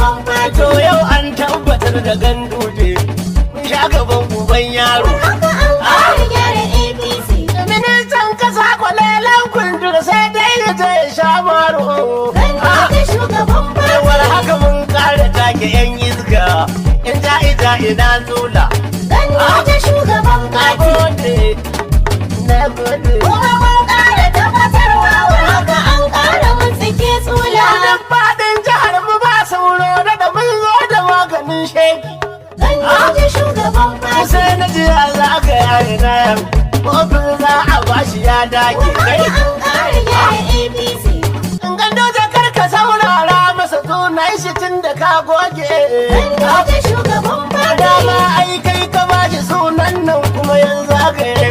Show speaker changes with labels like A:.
A: shugaban
B: To
A: fati.
B: yau an tabbatar da Ganduje mun sha gaban uban yaro.
A: Haka an ƙara gyara APC.
B: Ministan kasa kwalelan kundur sai dai ya je ya sha maro.
A: Ganduje shugaban
B: Yawar
A: fati.
B: haka mun kara take yan iska in ja ija ina zula.
A: Ganduje shugaban
B: Na
A: fati.
B: gode, na gode.
A: Kuma mun ƙara tabbatarwa war haka an ƙara mutsike tsula.
B: Duk faɗin jihar mu ba sauro da mun zo da maganin sheki.
A: Ganduje shugaban fati.
B: Sai na ji ya za ka yare na yau kofin za a bashi ya dage kai.
A: Haka an ƙara gyara APC.
B: Ganduje, kar ka saurara masa sunan shi tun da ka goge.
A: Ganduje shugaban
B: Dama
A: fati.
B: ai kai ka bashi sunan nan kuma yanzu aka yi.